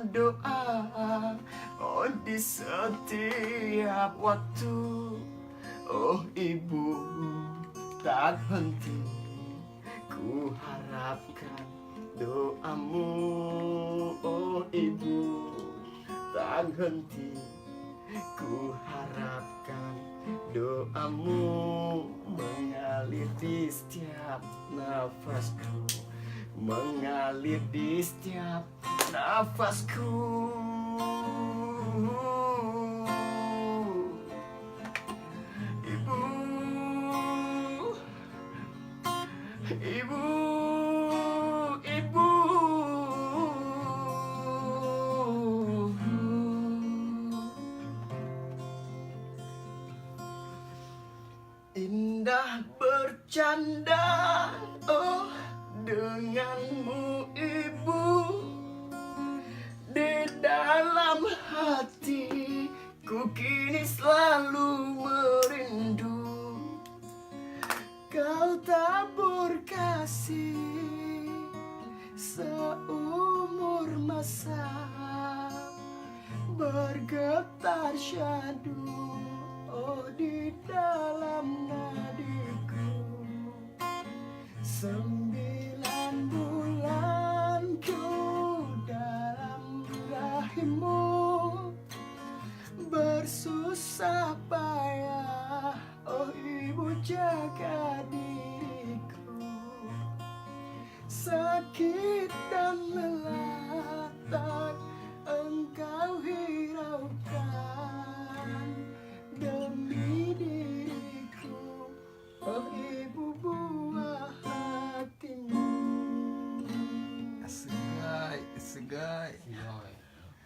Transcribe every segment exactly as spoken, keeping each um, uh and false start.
doa, oh, di setiap waktu. Oh, Ibu, tak henti ku harapkan doamu. Oh, Ibu, tak henti ku harapkan doamu mengalir di setiap nafasku, mengalir di setiap nafasku. Ibu, ibu, ibu. Indah bercanda, oh, denganmu, Ibu. Di dalam hatiku kini selalu merindu. Kau tabur kasih seumur masa, bergetar syahdu, oh, di dalam nadiku. Sembilan bulan ku dalam rahimmu, bersusah payah, oh, Ibu, jaga diriku. Sakit dan lelah tak engkau hiraukan demi diriku, oh, Ibu, buah hatimu. Segai, segai.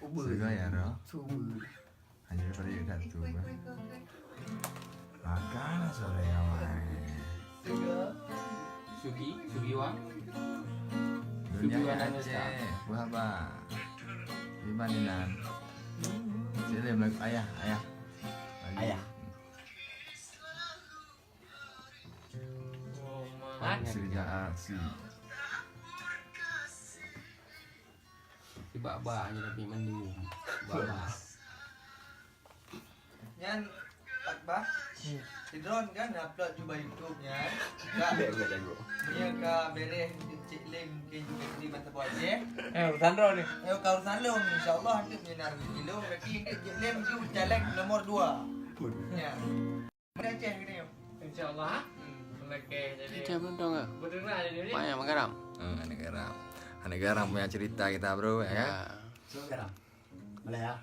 Segai, ya, Ra? Hanya pada kat tu, kan? Makan sore awak. Sugi, Sugi Wang. Dunia Sugi Wang Aceh, Ananda. Buah ba. Iban Inan. Sini lagu ayah, ayah. Ayah. Oh, Sri Jaat, si. Di bak-bak je tapi mandum. Bak-bak. Nyan, Akbar. Sidroe kan upload ju bak YouTube nyan. Ka. Bek, bek, jago. Meunyoe ka beres Cik Lim ke juga di mata buah je. Eh, urusan droe ni. Eh, ka urusan lôn, insya-Allah, tu nyan harus kilo, tapi Cik Lim tu caleg nomor dua. Ya. Mana Aceh kena yuk? Insya-Allah. Hmm. Okey, jadi Macam mana dong, ah? Berdengar je ni. Banyak menggaram. Hmm, aneuk garam. Aneuk garam punya cerita kita, bro, ya, kan? Ya. Semua garam. Boleh, ya?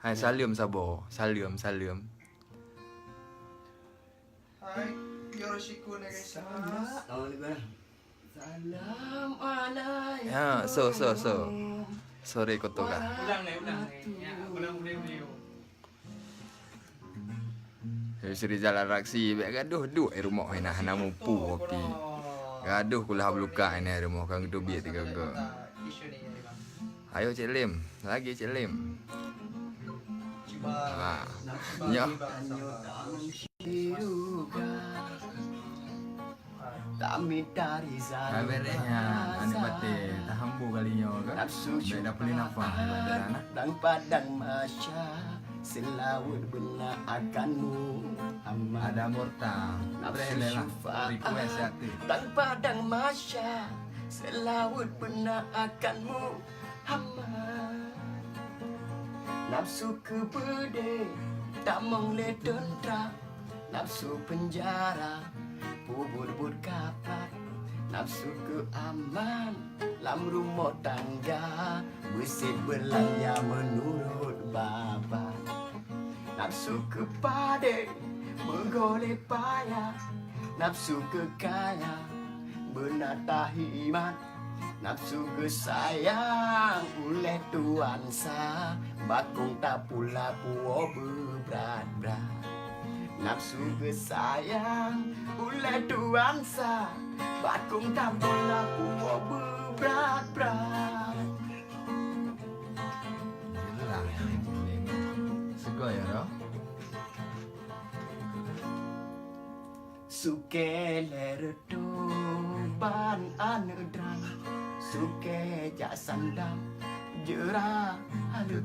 Hai, salam sabo. Salam, salam. Hai, yoroshiku onegaishimasu. Assalamualaikum. Salam alaikum. Ya, so, so, so. Sorry, kotor kah? Ulang deh, ulang deh. Ya, ulang, ulang, ulang. Istri jalan raksi, bek gadoh duek di rumoh, hana, hana mupu kopi. Gadoh kulah beuluka, hana di rumoh, kan geuteubiet tiga-tiga. Ayo, Cik Lim. Lagi, Cik Lim. Ha. Nyoh. Ka bereh nyan, aneuk batèe, tahambo kali nyoe kan. Bèk dapeuleuen nafah, daripada aneuk. Padang-padang masya, seulaweuet beuna akan Muhammad. Ada Murta, bereh lé lah, request ya tu. Padang-padang masya, seulaweuet beuna akan Muhammad. Nafsu keu beudé, tamong lé teuntra. Nafsu peunjara, peubuet-buet kapat. Nafsu keu aman lam rumoh tangga, beusit beulanja meunurot babah. Nafsu keu padé, meugohlé payah. Nafsu keu kaya, beuna tahimat. Nafsu geusayang ulèh tuan sa, bakong tapula puwoe beubrat-brat. Nafsu geusayang ulèh tuan sa, bakong tapula puwoe beubrat-brat. Jeulaih, Cik Lim. Seugoi ya, Roh? Sukée lé reutôh ban aneuk dram, sukée jak sandam Jera, aduh,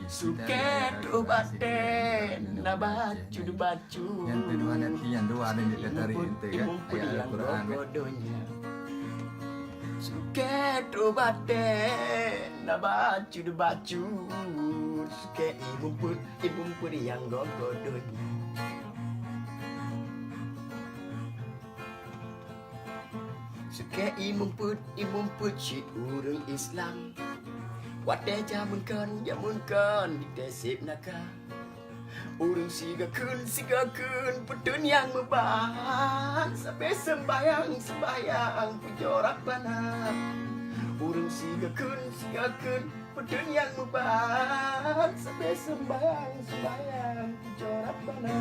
sukét trok batée, na bacut-bacut. Nyan teuduan hati nyang dua ni dia tarik ente kan. Ayat Al-Quran kan. Sukét trok batée, na bacut-bacut. Sukét ié mumput, ié mumput nyang gogo donya. Sukét ié mumput, ié mumput cit ureuëng Islam. Watée jameun kon, jameun kon, di teuh seb naka. Ureuëng siga kheun, siga kheun, peue teuk nyang meuban. Sabe seumbahyang, seumbahyang, pujoe Rabbana. Ureuëng siga kheun, siga kheun, peue teuk nyang meuban. Sabe seumbahyang, seumbahyang, pujoe Rabbana.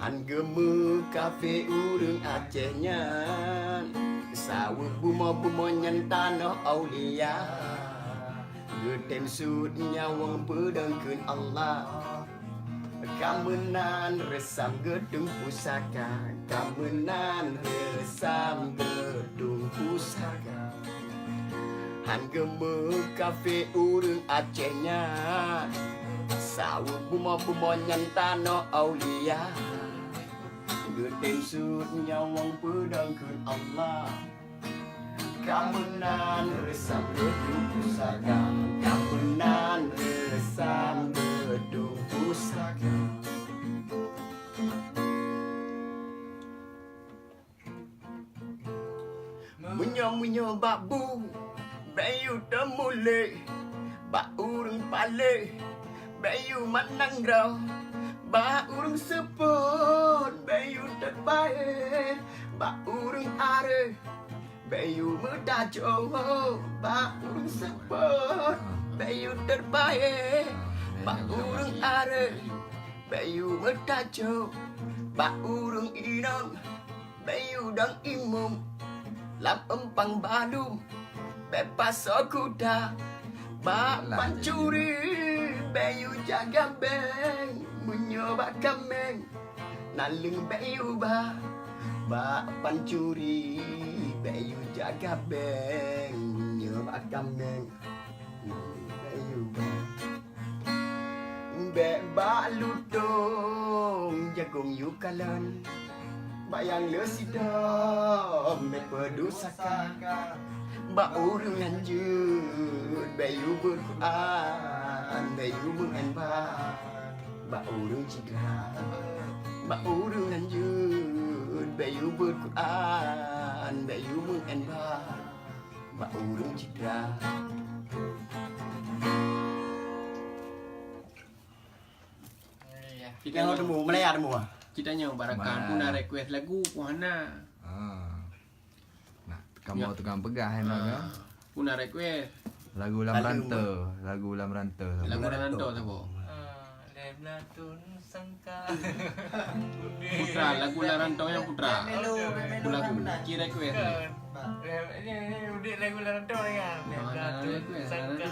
Han geumeukafe ureuëng Aceh nyan, saweue bumoe-bumoe nyan tanoh aulia. Geutem sut nyawöng peudong kheun Allah. Ka meunan reusam geudong pusaka, ka meunan reusam geudong pusaka. Han geumeukafe ureuëng Aceh nyan, saweue bumoe-bumoe nyan tanoh aulia. Geutem sut nyawöng peudong kheun Allah. Ka meunan reusam geudong pusaka, ka meunan reusam geudong pusaka. Meunyoe-meunyoe bak bu, bèk yue teumuléh. Bak ureuëng paléh, bèk yue meunan droe. Bak ureuëng seupôt, bèk yue teubaéh. Bak ureuëng areueh, bèk yue meutajok. Bak ureuëng seupôt, bèk yue teubaéh. Bak ureuëng areueh, bèk yue meutajok. Bak ureuëng inong, bèk yue dong imum. Lam eumpang bandum, bèk pasoe kuta. Bak pancuri, bèk yue jaga beng. Meunyoe bak kaméng, naleueng bèk yue ba. Bak pancuri, bèk yue jaga beng. Meunyoe bak kaméng, naleueng bèk yue ba. Bèk bak lutông jagông yue kalon, bak nyang le sidom bèk peudusaka. Bak ureuëng hanjeuet bèk yue beuet Quran, bèk yue meu'en ba. Bak ureuëng citra, bak ureuëng hanjeuet bèk yue beuet Quran, bèk yue meu'en ba. Bak ureuëng citra. Kita nyoe temu, Malaya temu ah. Kita nyoe barakan pun na request lagu pun hana. Ah. Nah, kamu tukang peugah hai mah kan? Pun na request. Lagu lam rantau, lagu lam rantau. Lagu lam rantau siapa? Ah, Lem Latun Sangka. Putra, lagu lam rantau yang putra. Lagu, lagu. Kira request. Ini, ini udik lagu lam rantau kan. Lem Latun Sangka.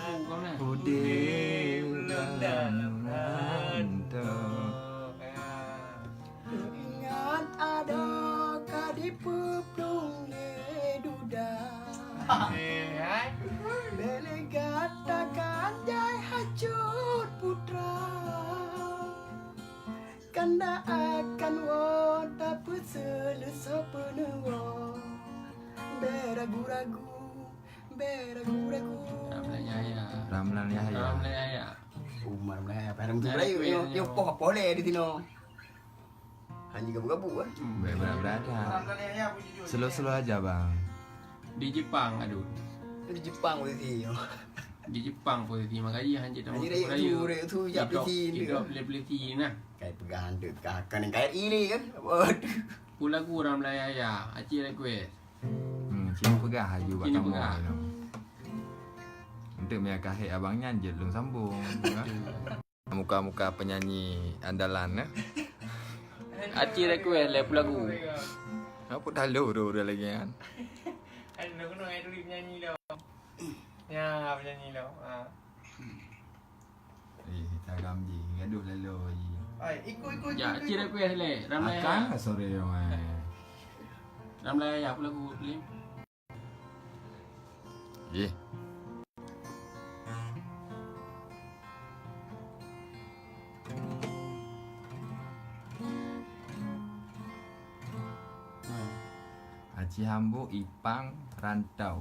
Udép lam rantau. Ingat ada ka dipeuplueng lé duda. Bèk lé gata kan jai hajut putra. Kanda akan woe tapeuseuleusoe peuneuk woe. Bèk ragu-ragu, bèk ragu-ragu. Ramlan Yahya. Ramlan Yahya. Ramlan Yahya. Umar Ramlan Yahya. Padang tu raya. Yo, yo, poh, poh lé di sinoe. Hanya gabu-gabu kan? Bèk berat-berat dah. Slow-slow aja, Bang. Di Jepang, aduh. Di Jepang posisi. Di Jepang posisi, makanya hanya tak mau raya. Hanya raya tu, raya tu, jak polisi tu. Hidup le polisi nah. Kai peugah hantu, ka, ka ni kai ini kan? Waduh. Pu lagu Ramlan Yahya, Acil request. Hmm, cuma peugah aju bak kamu. Untuk mia kahek abang nyan je lung sambung. Muka-muka penyanyi andalan eh. Acil request lé pu lagu. Apa dah lo ro ro lagi kan? Ada kena ai tulis penyanyi dah. Ya, penyanyi dah. Ha. Eh, tagam ji, gaduh lalu ji. Ai, ikut ikut. Ya, ikut, Acil ikut. Request lé. Ramai. Akan sore mai. Ramai ya pu lagu film. Jih. Sihambo ipang rantau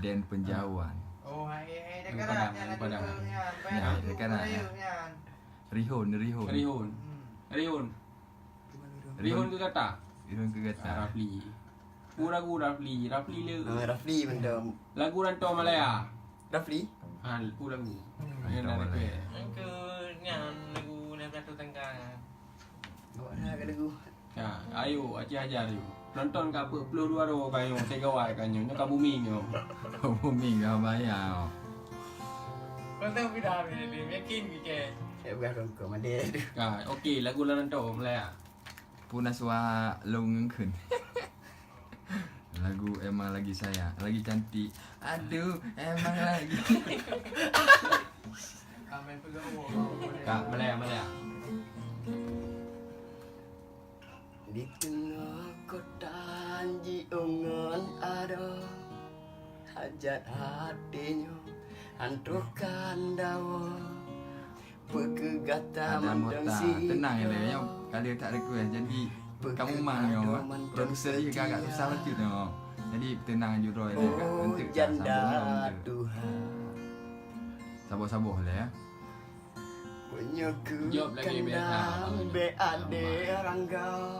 dan penjauhan. Oh, hai, hai, Lagu Padang, Lagu Padang. Nyan, ya, Lagu Padang, ya. Rihun, Rihun. Rihun. Hmm. Rihun. Rihun. Rihun ke kata? Rihun ke kata. Ah, Rafli. Ku lagu Rafli, Rafli le. Ah, Rafli mantap. Lagu Rantau Malaya. Rafli? Ha, ku lagu. Hmm. Rantau Malaya. Yang ke nyan lagu Nahdlatul Tangka. Awak na ke lagu? Ya, ayo, Aceh ajar ayo. Nonton ka peuet ploh dua droe ka nyoe, tiga wai ka nyoe, nyoe ka booming nyoe. Booming ka bayar. Nonton pindah hari ni, yakin ke? Saya pegang rongkok mandai tu. Ya, okey, lagu Rantau Malaya. Puna suara lôn ngeukheun. Lagu Emang Lagi Sayang, Lagi Cantik. Aduh, emang lagi. Kak, Malaya, Malaya. Di teungoh kota jiôh ngon adoe, hajat até nyoe hantoh kanda woe. Peue keu gata mantong si tenang ya, nyoe kali tak request. Jadi kamu mang nyoe, produser je agak susah bacut nyoe. Jadi tenang ju droe ya, Kak. Nanti Kak sambung lom je. Saboh-saboh lah ya. Jawab lagi, Beta. Be ade rangga,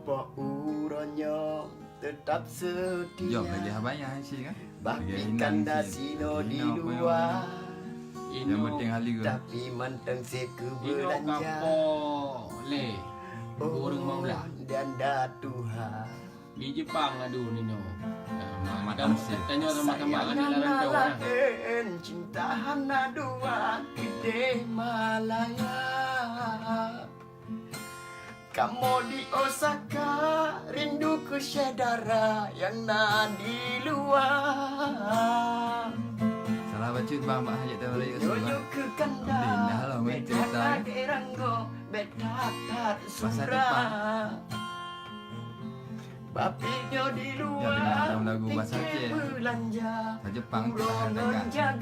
po uroe nyoe. Tetap setia. Jawab lagi abang yang hasil kan? Bahkan kanda sino di luar. Yang penting halal. Tapi mantong seku belanja. Boleh. Oh, dan dah Tuhan. Di Jepang, aduh, Nino. Nah, madam, tanya sama-sama anak larang kau, nah. Cinta hana dua, gede Malaya. Kamoe di Osaka, rindu keu syedara nyang na di luwa. Salah bacut bang, bak hajat tahu lagi. Nyoe keu kanda, beta lagèe ranggo, beta that sura. Bahasa Jepang. Bapiek nyoe di luwa, lagu bahasa Aceh. Bahasa Jepang, kita katakan.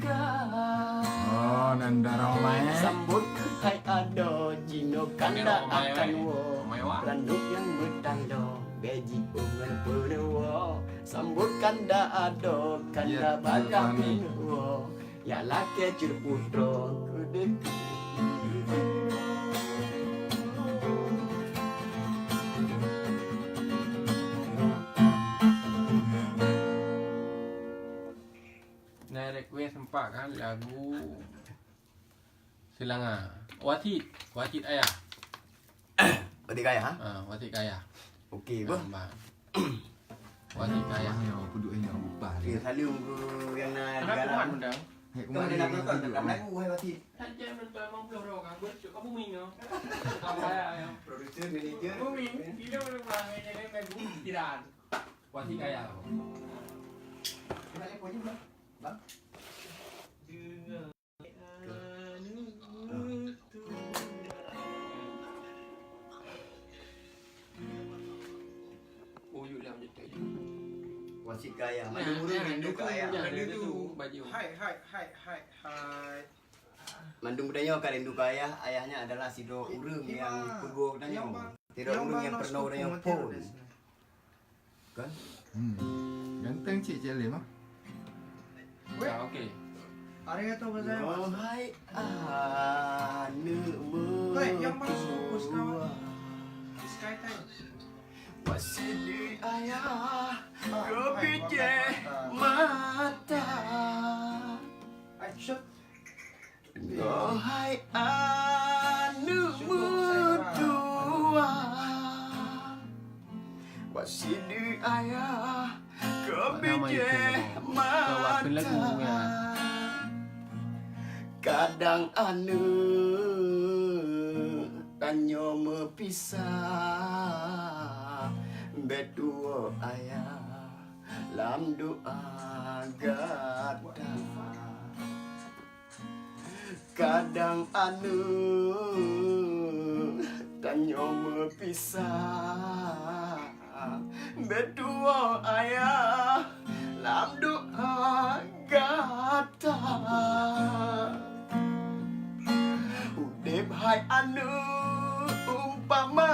Oh, nan darah mai. Sambot keuhai adoe, jinoe kanda akan woe. Randok nyang meutandong, beji ungon peuneue woe. Sambot kanda adoe, kanda bagaih peuneue woe. Ya lakèe cut putroe keudeh. Nah, request empat kan lagu Seulanga. Wasit, wasit ayah. Wasit kaya? Ha, wasit kaya. Okey, beuh. Wasit kaya. Yang puduk ini upah. Okey, salam ke yang na di dalam. Hai, kemari nak nonton, tak lagu, hai wasit. Saja nonton lima puluh orang, aku cuk kamu mingo. Apa ya? Producer, manager. Bumi, tidak boleh pulang, ini lagu jiran. Wasit kaya. Kena lepo je, bang. Bang. Dengar. Wasit kaya. Mandum ureueng rindu keu ayah. Hai, hai, hai, hai, hai. Mandum geutanyoe ka rindu keu ayah. Ayah nyan adalah sidroe ureueng nyang peugoe geutanyoe. Sidroe ureueng nyang peurunoe geutanyoe phôn. Kan? Hmm. Ganteng cit Cik Alim ah. Weh. Ah, okey. Hari itu bahasa Mas. Wahai aneuk mertua. Weh, yang mana fokus kawan? Sky time. Masih di ayah kebijeh mata. Action. Wahai aneuk mertua, wasiet ayah kebijeh mata. Kadang aneuk tanyoe meupisah, beutuwoe ayah lam doa gata. Kadang aneuk tanyoe meupisah, beutuwoe ayah lam doa gata. Udeb hai aneuk umpama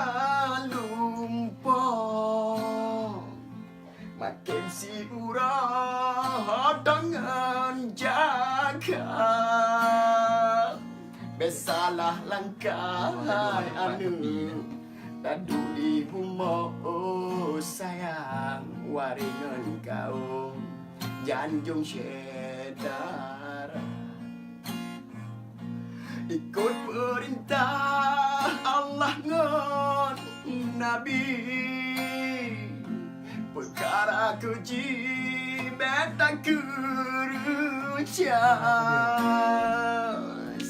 lumpoe. Mat Ka biasalah langkah aneuk, taduek di bumoe, oh sayang, waréh ngon kawöm, janjong syedara. Ikot peurintah Allah ngon Nabi, peukara keu jih bèk takeureuja.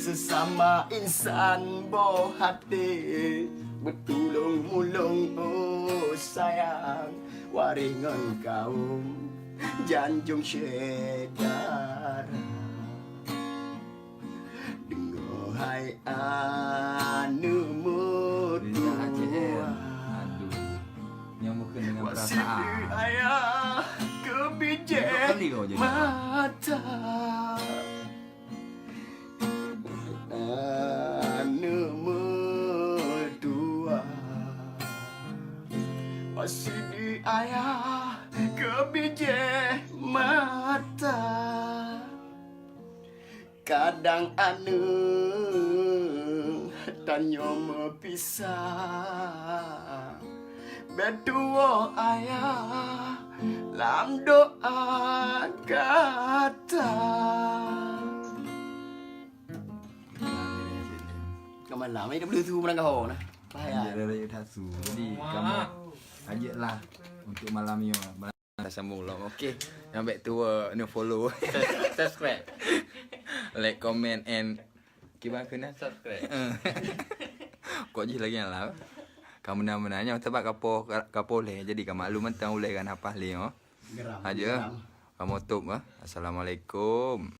Seusama insan boh até, beutulông-mulông, oh sayang, waréh ngon kawöm, janjong syedara. Deungoe hai aneuk meutuah, aduh, nyang mungken dengan perasaan. Wasiet ayah keu bijéh mata. Aneuk meutuah, wasiet ayah keu bijéh mata. Kadang aneuk tanyoe meupisah, bèk tuwoe ayah lam doa gata. Ka malam ni dah boleh su menang kau nah. Bahaya. Jadi kamu ajak lah untuk malam ni. Dah sambung lom. Okey. Nyang bèk tuwoe, follow. Subscribe. Like, comment and kiban keunan. Subscribe. Kok jih lagi lah. Kamu nama nanya tempat kapo kapo leh. Jadi kamu maklum tentang uleh kan apa leh oh. Geram. Aja. Geram. Kamu tutup ah. Assalamualaikum.